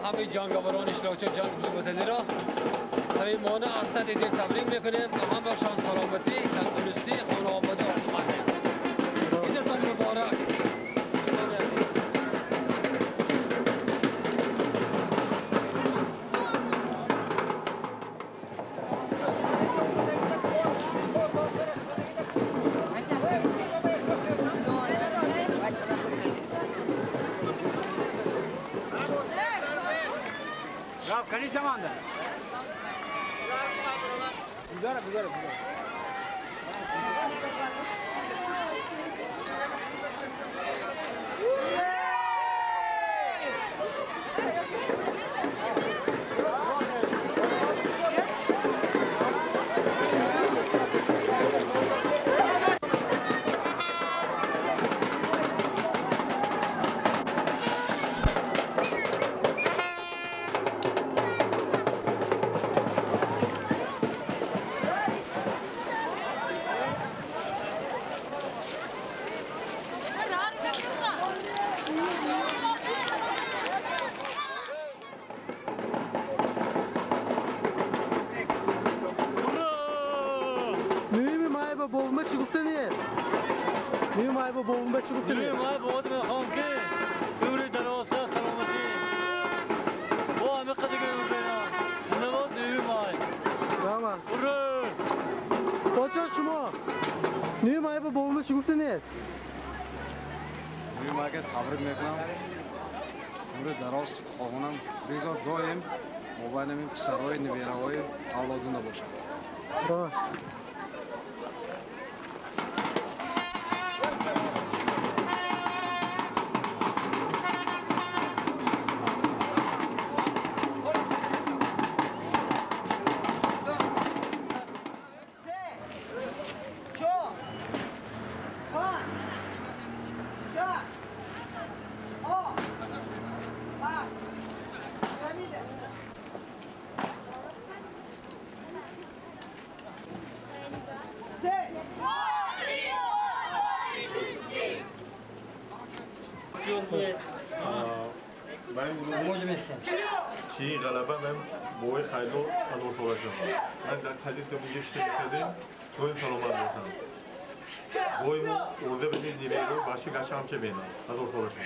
همه جنگاوران اشتراکچی جنگ وطنی را صمیمانه از سطح دل تبریک میکنیم و هم برشان سلامتی، تندرستی، خانواده آرزومندیم. عیدتان مبارک. دوستان عزیز. Писарои набираҳои авлодуна бошад. چی غلبه من بوی خیلی ادور تولشم. من در تدید که میگشتیم کردیم، دویم سلامت باشم. بوی مو ارده بدید نیمه رو بچه گچه هم چه بینم ادور تولشم.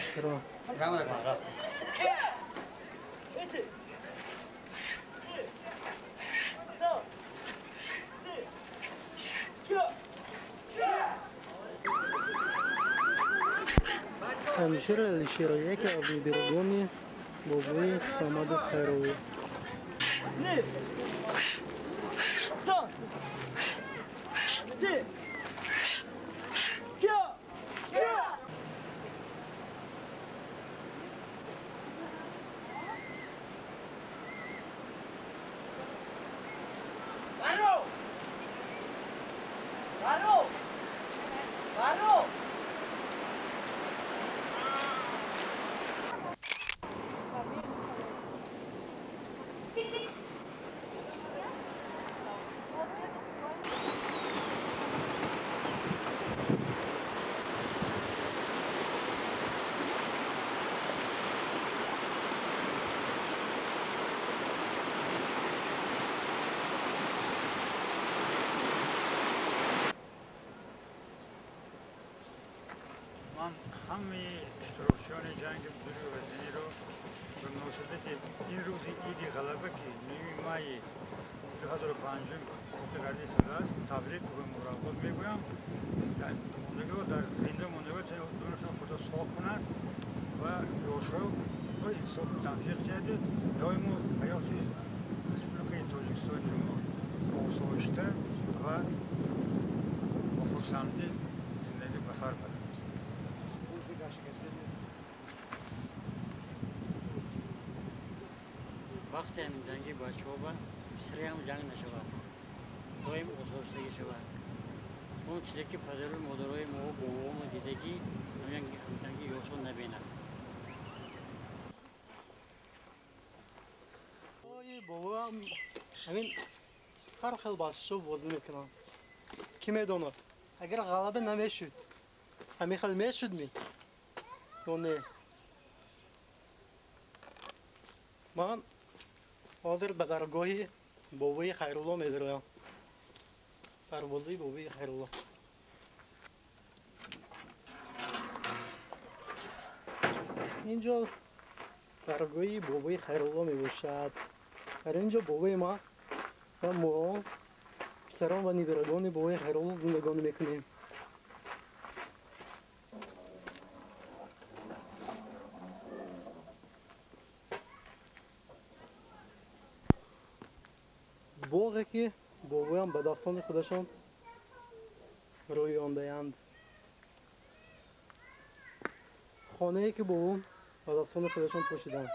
Амшир Алишер яке аз набирагони бобои Самади Хайровӣ. ҳамаи иштирокчиёни ҷанги бузурги ватаниро ба муносибати ин рӯзи иди ғалаба, ки 9 майи 2005 гардида шудааст, табрик ва муборакбод мегӯям. Мондагиро дар зинда мондагиро дунашон худо соғ кунад ва ёшро ва инсофу тавфиқ диҳад. Доимо ҳаёти Республикаи Тоҷикистони мо осоишта ва бо хурсандӣ зиндагӣ ба сар барад. Вақте ҳамин ҷанги бачаҳо ба сариам ҷанг нашавад, доим осоиштагӣ шавад. Он чизе ки падару модарои мо бобомо дидагӣ, ҳамин ҷанги ёсон набинад. Бобоам ҳамин ҳар хел варзишҳо бозӣ мекунанд. Кӣ медонад, агар ғалаба намешуд, ҳамин хел мешуд ми ё не? Ман ҳозир ба даргоҳи бобои Хайрулло медароям. Дарвозаи бобои Хайрулло. Инҷо даргоҳи бобои Хайрулло мебошад. Дар инҷо бобои ма ва мо писарон ва нибирагони бобои Хайрулло зиндагонӣ мекунем. Боғе ки бобоям ба дастони худашон рӯёндаанд. Хонае ки бобом ба дастони худашон пӯшиданд.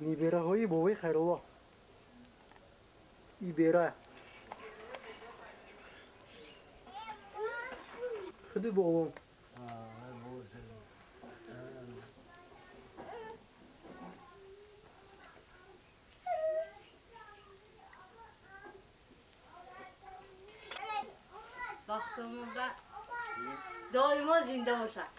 Нибираҳои бобои Хайрулло. Ибера. Худи бобом. Бахтумда доимо зинда бошад.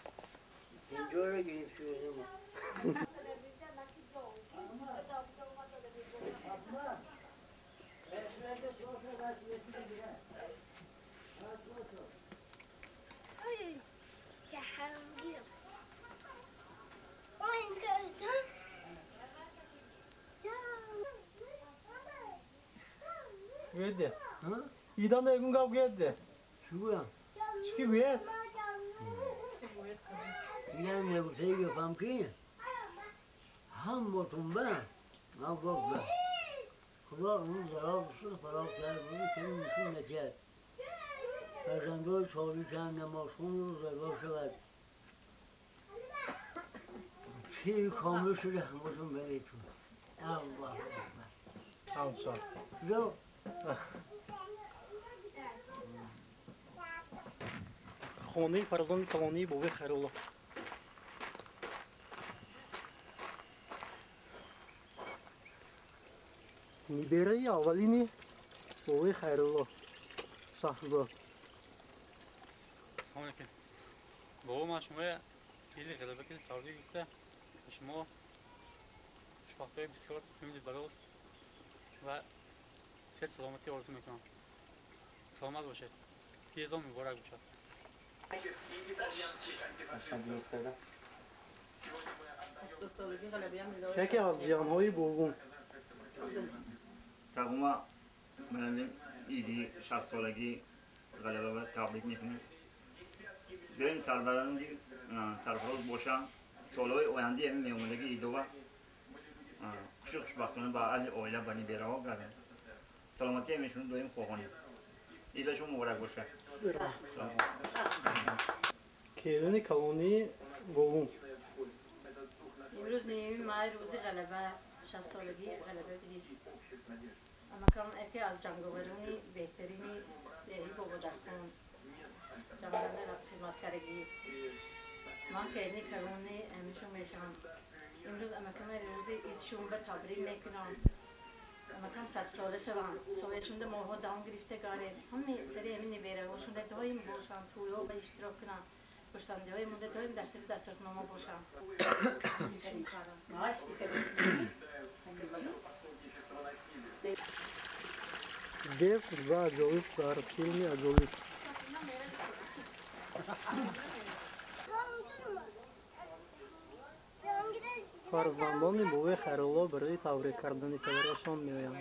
Гӯяд? Иданда ягон гап гӯяд? Чӣ Чӣ ки гӯяд? Я мегуфтаи гапам ки ҳаммотун ба ман гуфт ба Худо он зарар шуд фароғ кард ки нишон натиҳад. Фарзандои солиҳам намозхон рӯзадор шавад. Пир комил шуда ҳамотун бигетун. Аллоҳу акбар. Ҳамсо. Ё Хонаи фарзанди калонии бобои Хайрулло. Нибираи аввалини бобои Хайрулло Шаҳзод. Салом алейкум. Бобо, ман шумоя иди ғалаба ки табрик гуфта, шумо хушбахтиҳои бисёр умеди барост ва сиҳат саломатӣ орзу мекунам. Саломат бошед. Идатон муборак бошад. Яке аз ҷиҳанҳои бобум. Тағума манам иди 60 солагӣ ғалаба табрик мекунем. Доим сарбаланди сарфароз бошам. Солҳои оянда ҳамин меомадагӣ идова хушу хушбахтона ба аҳли оила ба нибираҳо гардем. Саломатӣ ҳамешон доим хоҳонем. Идашон муборак бошад. Келини калонии бобум. Имрӯз 9 май рӯзи ғалаба, 60 солагии ғалаба бидист. Амакам яке аз ҷанговарони беҳтарини деҳи Бободаҳқон ҷанганда хизматкардагӣ. Ман келини калони ҳамешон мешавам. Имрӯз амакама рӯзи идшон ба табрик мекунам. Амакам 100 сола шаванд. Сояшонда моҳҳо давом гирифта гаред. Ҳами сари ҳамин небераҳошонда доим бошанд, тӯйҳо ба иштирок кунанд. Пуштандаҳои монда доим дар сари дастурхонамо бошанд. Дев ва аҷоиб дар филми Аҷоиб. Фарзандони бобои Хайрулло барои табрик кардани падарашон меоянд.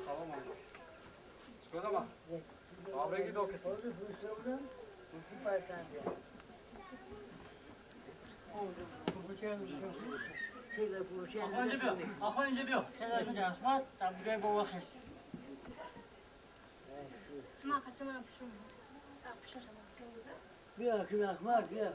Салом алейкум. Чикор табрик докет. آقا اینجا بیا. احمد بابا خس. ما خدت من بشون. بیا که احمد بیا.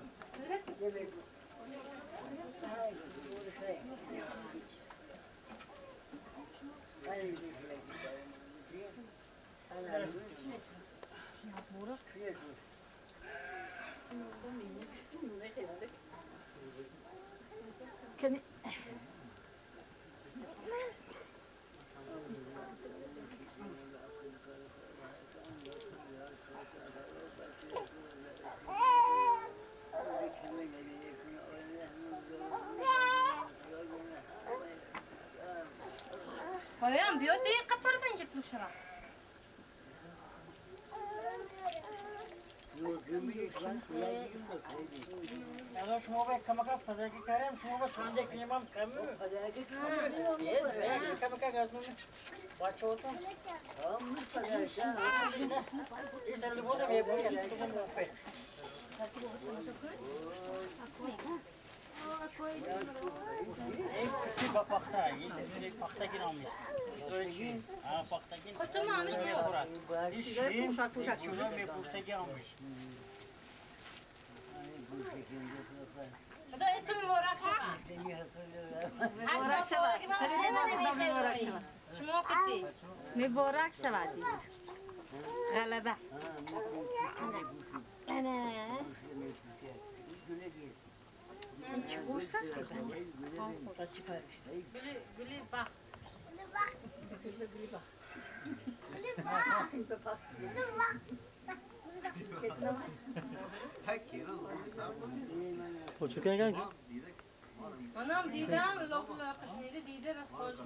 پایان بیاد دیگه قطار بنجه پوشرا. شما به کمک فداکی کردم شما به چند کنیم کم کمک گزنم بچه‌هاتون این سر لباس هم یه مبارک شود غلبه. این چی خوش است؟ گلی بخت. گلی بخت. منم دیدم لاک قشنگی دیده راست خالص.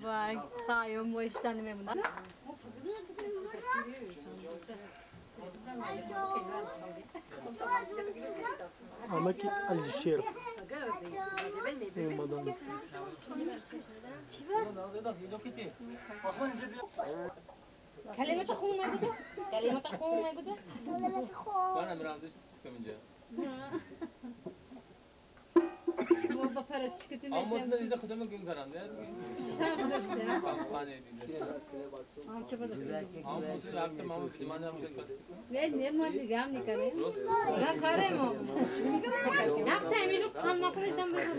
وای سایه موشتن میمونم. Амаки Алишер. Мадам. کلمات خون میگه؟ کلمات خون میگه؟ من امرام دوست کم اینجا. ما با پرچ کتی میشه. اما دیده خودم گم کردم. شب داشته. آم چه بده؟ آم موسی رفت ماما من هم شد. نه نه ما دیگه هم نکردیم. نه کارم. نه تایمیشو کان نکنیشم برو.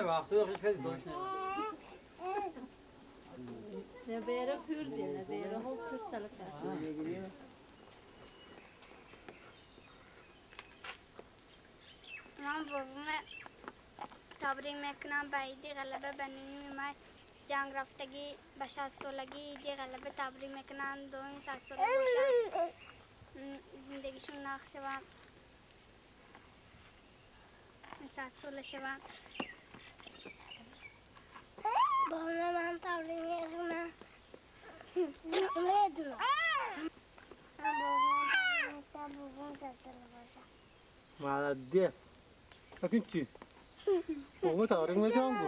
وقتی داشت خیلی داشت. نبیره پردی نبیره ها پرد سلکه. من بابام تبریک میکنم به عید غلبه به نیم مای جنگ رفتگی به 60 سالگی عید غلبه تبریک میکنم. دوم 100 ساله باشه زندگیشون نقش شوم 100 ساله شوم. بابام من تبریک میکنم. میدونم بابام 100 ساله باشه. Молодец. Акин ти. Бобо табрик мекунам бу.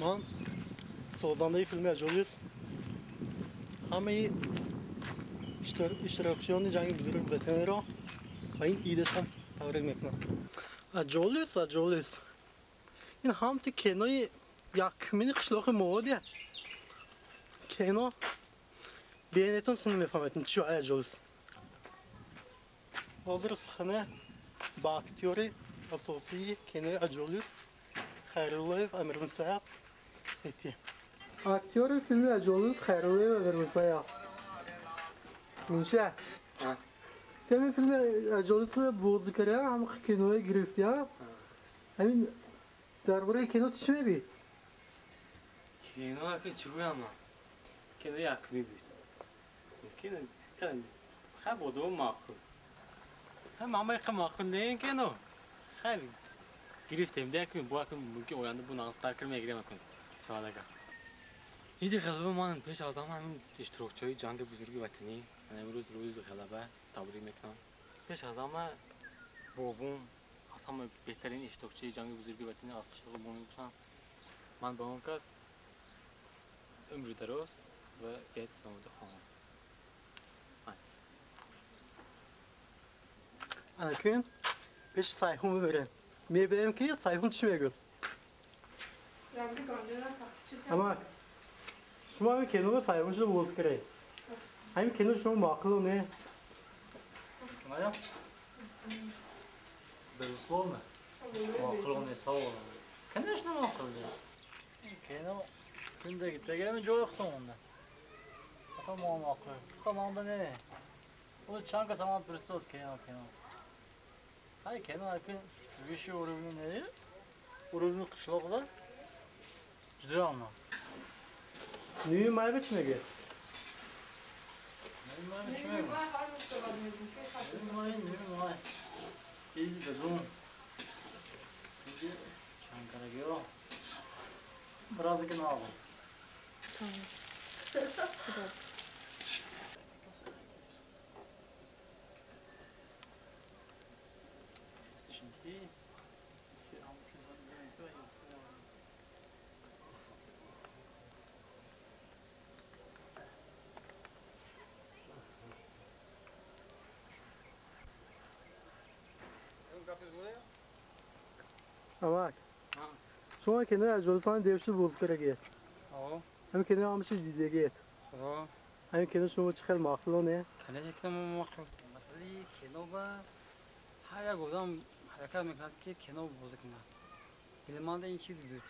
Ман созандаи филми Аҷолиус ҳамаи иштирокчиёни ҷанги бузурги ватаниро ба ин идашон табрик мекунам. Аҷолиус, Аҷолиус. Ин ҳамти кинои якумини қишлоқи моодия. Кино бенетон син мефаҳмед чӣ Аҷолиус. Ҳозир сухане ба актёри асосии кинои Аҷолиус Хайруллоев Амирмусаев эти. Актёри филми Аҷолиус Хайруллоев Амирмусаев. Минша. Теми филми Аҷолиус бозӣ карда, ҳам кинои гирифтия. Ҳамин дар бораи кино чӣ мегӯӣ? Кино ки чӣ гӯям ман? Кино якумӣ буд. Кино хай бодо маъқул. Ҳам ҳама маъқул не кино. Хайр гирифтем декун бо акун мумкин оянда бу нағзтар кир мегирем акун. Шавалага. Иди ғалаба ман пеш аз ҳама ҳамин иштирокчиҳои ҷанги бузурги ватанӣ имрӯз рӯзи ғалаба табрик мекунам. Пеш аз ҳама бобум аз ҳама беҳтарин иштирокчии ҷанги бузурги ватанӣ аз қишлоқи мо мебошанд. Ман ба он кас умри дароз ва сиҳати саломатӣ хоҳам. Анакун пеш Сайҳун мебарем. Мебинем ки Сайҳун чӣ мегӯяд. Амак, шумо ҳамин киноро Сайҳун шуда боз кардед. Ҳамин кино шумо маъқуло не? Моя? Безусловно. Маъқуло не савол. Конечно маъқул. Кино кунда гиттагами ҷой хутонда. Ата мо маъқул. Хутонда не. О чанд кас ҳамон пурсод кино кино. Ҳай кино акун высший уровень не? Уровень қишлоқда ҷудо нағз. Нуи майба чӣ мегӯяд? Нуи майба чӣ мегӯяд? Нуи май, нуи май. Изи бедун. Изи чанкарагиро. Праздники нағз. Амак, шумо кинои аҷоибистон девшуд боз кардагиед. Ҳамин кинои ҳамаша дидагиед. Ҳамин кино шумо чӣ хел маъқуло не? Конечно, кино маъқул. Масъалаи кино ба ҳар як одам ҳаракат мекунад ки кино бозӣ кунад. Дилманда ин чиз буд.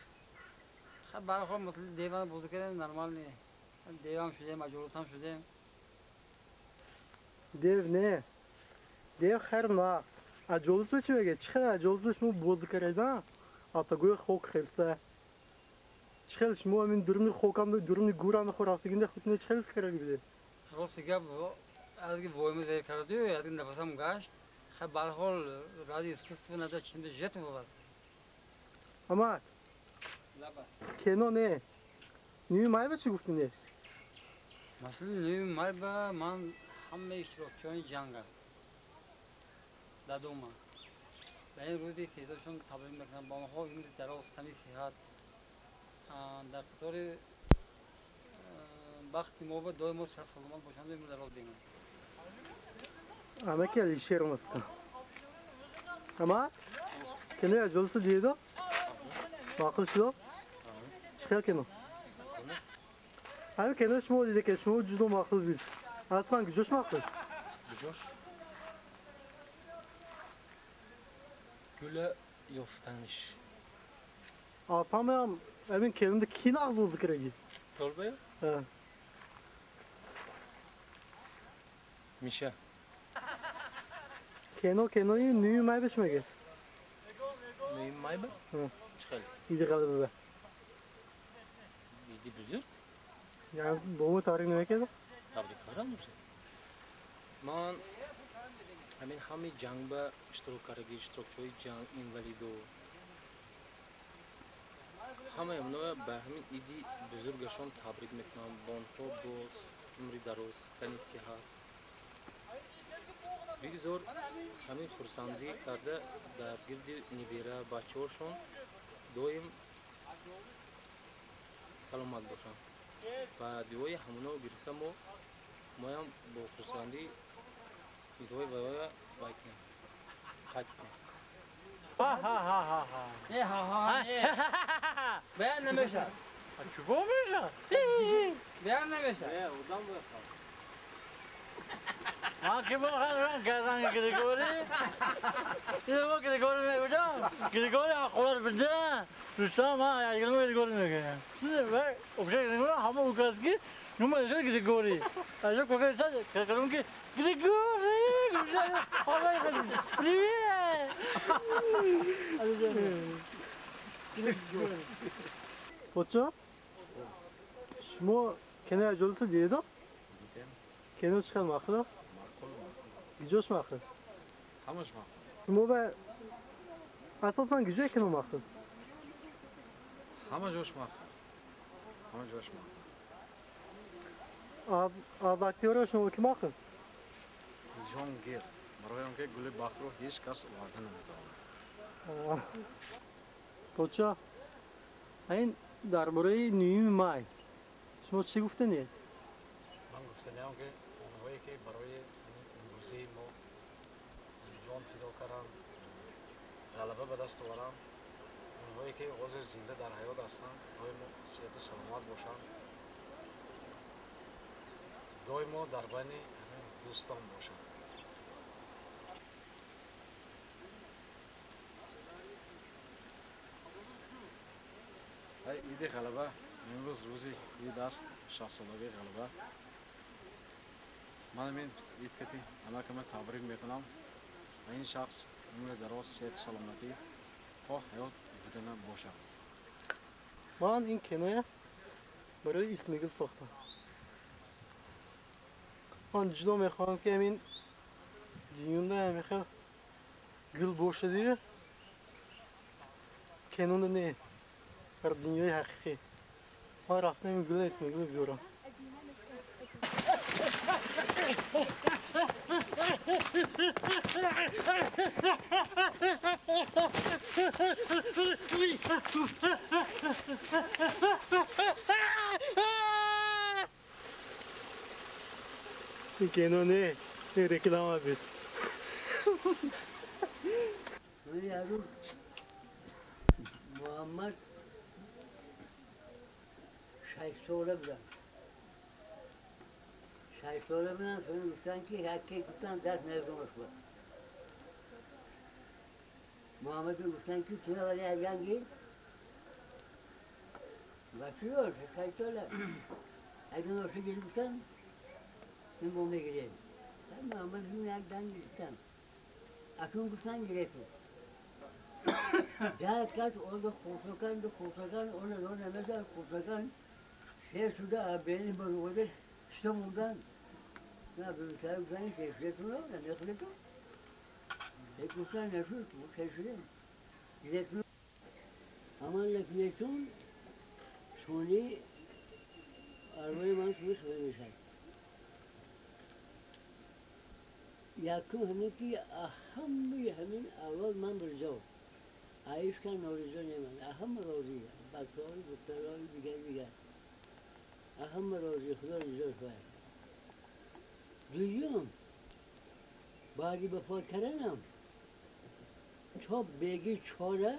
Бархо масъалаи девана бозӣ кардем нормал не. Девам шудем, аҷоибистон шудем. Дев не. Дев хайр нағз. Аҷоибистон чӣ мегӯяд? Чӣ хел аҷоибистон шумо бозӣ кардед? Атагӯи хок хелса. Чӣ хел шумо ҳамин дуруни хокам дуруни гӯрам рафтагинда худтон чӣ хел карда будед? Рости гап аз ки войма зер кардю, аз ки нафасам гашт. Хай барҳол ради искусство надо чем-то жертвовать. Амак. Кино не. Нуи майба чӣ гуфтӣ не? Масалан нуи майба ман ҳамаи иштирокчиёни ҷанга. Дадума. Ба ин рӯзи сездашон табрик мекунам. Ба онҳо умри дароз, тани сиҳат, дар қатори бахти мо ба доимо саломат бошанд ва умри дароз бинанд. Амаки Алишер омастан. Амак, кинои аҷоибистон дидедо? Маъқул шудо? Чӣ хел кино? Ҳамин кино шумо дида ки шумо ҷудо маъқул буд. Аслан куҷош маъқул? Куҷош? Гула ёфтаниш. Ҳамаам ҳамин кинода ки нағз бозӣ кардагӣ? Толбая? Ҳа. Миша. Кино кинои нуи майба чӣ мегӯяд? Нуи майба? Чӣ хел? Иди ғалаба. Иди бузург? Яъне бо мо табрик намекардам? Табрик кардам уже. Ман ҳамин ҳамаи ҷанг ба иштирок кардагӣ, иштирокчиҳои ҷанг, инвалидо, ҳамаи онҳоя ба ҳамин иди бузургашон табрик мекунам. Ба онҳо боз умри дароз, тани сиҳат. Бигзор ҳамин хурсандӣ карда дар гирди нибера бачаҳошон доим саломат бошанд. Ва дуои ҳамонҳо гирифта моям бо хурсандӣ идҳои ваёя вай кунем, қайд кунем. Ха-ха-ха-ха. Не, ха-ха, не. Баён намешавад. Чего мешавад? Баён намешавад. Не, одам бояд хав. Ман ки бохам казан Григорий. Ин Григорий мегӯям. Григорий ҳақорат буда. Рустам ман ягон Григорий мегӯям. Вообще Григорий ҳама указ ки ну ма Григорий. А я кофе сад, ки Григорий, привет! Подшоҳ, шумо кинои аҷоибистон дидедо? Дидем. Кино чӣ хел маъқуло? Маъқул. Куҷош маъқул? Ҳамаш мақбул. Шумо ба асосан куҷое кино мақбул? Ҳама ҷош мақбул. Ҳама ҷош мақбул. Аз актёро шумо ки мақбул? Ҷонгир. Барои он ки гули бахтро ҳеҷ кас оварда наметавонад. Подшоҳ, ин дар бораи 9 май шумо чӣ гуфтанед? Ман гуфтаниам, ки онҳое ки барои имрӯзии мо ҷон фидо карданд, ғалаба ба даст оваранд, онҳое ки ҳозир зинда дар ҳаёт ҳастанд, доимо сиҳату саломат бошанд, доимо дар байни ҳамин дӯстон бошанд. Иди ғалаба имрӯз рӯзи ид аст, 60-солагии ғалаба. Ман ҳамин ид кати ҳамакама табрик мекунам ва ин шахс умри дароз, сиҳату саломатӣ то ҳаёт будана бошад. Ман ин киноя барои Исмигул сохтам. Ман ҷудо мехоҳам, ки ҳамин дунёда ҳамин хел гул бошаду кинода не, дар дунёи ҳақиқӣ. Ман рафтам ин гула Исмигул биёрам. Ин кино не, ин реклама буд. Муҳаммад 6 сола будам. 6 сола будам, сони гуфтанд, ки яке гуфтанд даст нердонаш буд. Муҳаммад гуфтанд, ки ту вали янги бачиё 6 сола агар ноша гир гуфтанд, ин бо мегирем. Муҳаммад як дан гирифтанд. Акнун гуфтанд, гирету. Як кас онро хурсакан, хурсакан, он намешад, хурсакан сер шуда бени бароварда шита мондан. На бисар гуфтан, кеширетуно, нахлету. Гуфтан, нашуд, кеширем. Гиретуно. Ҳаман лекметун сони арвои ман шумо шуда мешад. Якум ҳамин ки ҳамаи ҳамин авлод ман бирзо. Аишка норизо неман. Ҳама розӣ. Бачаҳои, духтарҳои дигар дигар. Ҳама розӣ, Худо ризо шавад. Дуюм, баъди вафот карданам то беги чора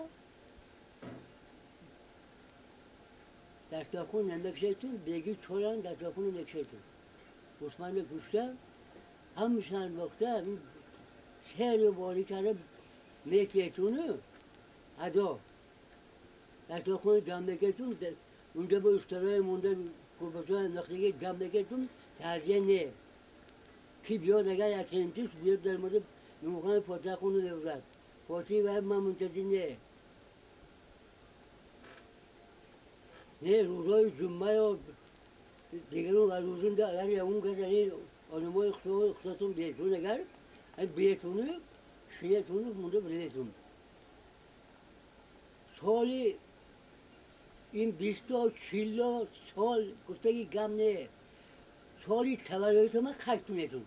дастархон намекшетун, беги чоран дастархон намекшетун. Усман кушта ҳамашан вақта серу борӣ карда мекетуну адо дастархон ҷамъ мекетун, унҷа бо уштарои монда, курбачаи андохтагӣ ҷамъ мекетун, тарзия не. Ки биёд, агар якентиш биёд, дар мавриди мемохоҳам фотиҳа хону мебурад. Фотиҳи вай ман мунтазир не. Не, рӯзҳои ҷумъа ё дигарон рӯзунда агар ягон кас одамои худатон бетун, агар бетуну шиетуну монда биретун. Соли ин 20-то 40 сол гуфтаги гап не. Соли таваллуди ман хашт метун.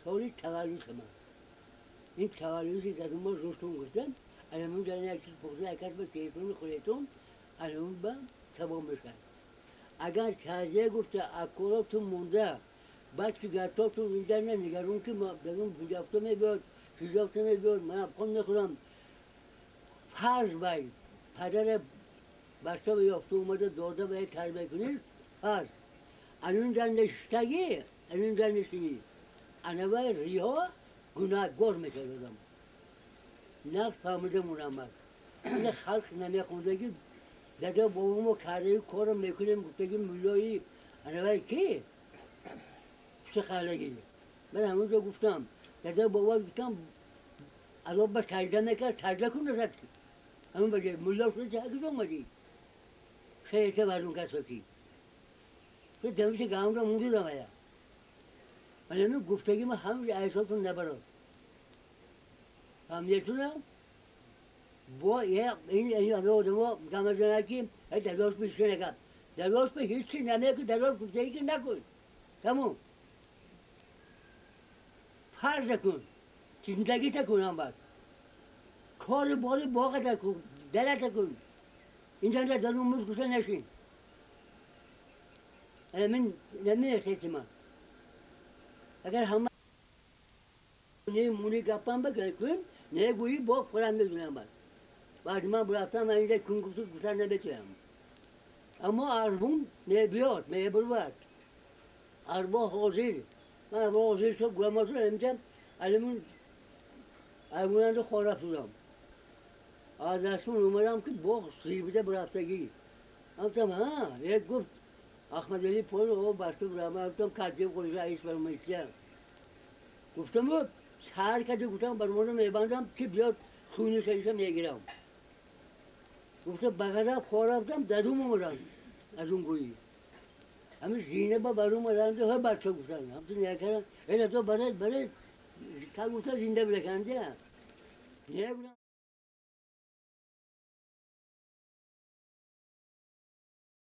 Соли таваллуди ман. Ин таваллуди дар мо рустум гуфтан, анамун дар як чиз пухта якаш ба телефони худетон анамун ба сабоб мешавад. Агар тазия гуфта аккоротун монда, баъд ки гартотун инҷа не нигарон, ки дарун 50 мебиёд, 47 мебиёд, ман обхон мехӯрам. Фарз бай падара бача ёфта омада дода ба тарбия кунед, фарз. Анун дар нишистагӣ, анун дар нишинӣ. Анавай риҳо гунаҳгор мешавад одам. Нафс фаҳмида монамад. Ина халқ намехондаги дада бобомо кардаи корро мекунем гуфтаги муллои анавай ки пушти қаллагӣ. Ман ҳамонҷо гуфтам, дада бобо гуфтам, азоб ба саҷда мекард, саҷда кун насад. Ҳамон ба ҷои мулло шуда чӣ куҷо омадӣ? Хеле варзун касоки. Ту дамиши гамро мундудам ая. Ман ҳамин гуфтагима ҳамин айсотун набарод. فهمیتونم با یه این آدم‌ها گمزنه که دراز پیش نکرد دراز پیش هیچی نمی‌کنه که دراز گفته که نکن تموم فرض کن زندگی تکن هم باید کار باری باغ تکن دل تکن اینجا در اون گوشه نشین من نمی‌رسید من اگر همه نه مونی گپم بکنیم نه گویی با خودم میدونم بعد بعد من رفتم من اینجا کنگوسو گوشه نمیتونم اما اربون نه بیاد نه برود اربا حاضر من اربا حاضر شد گویم شد اینجا المون المونند خورا شدم از دستون اومدم که باغ سیبیده برفتگی گفتم ها یک گفت احمد علی پول او بسته برام گفتم کارجی خودش رئیس برام ایستم گفتم سر کرده گفتم برمونم میبندم که بیاد خونی شایشم میگیرم گفتم بغضب خورفتم درون اومدم از اون گویی همین زینه با برون اومدم که ها بچه گفتن همچون نکردن این تو برای برای تا گفتن زنده بلکنده نه.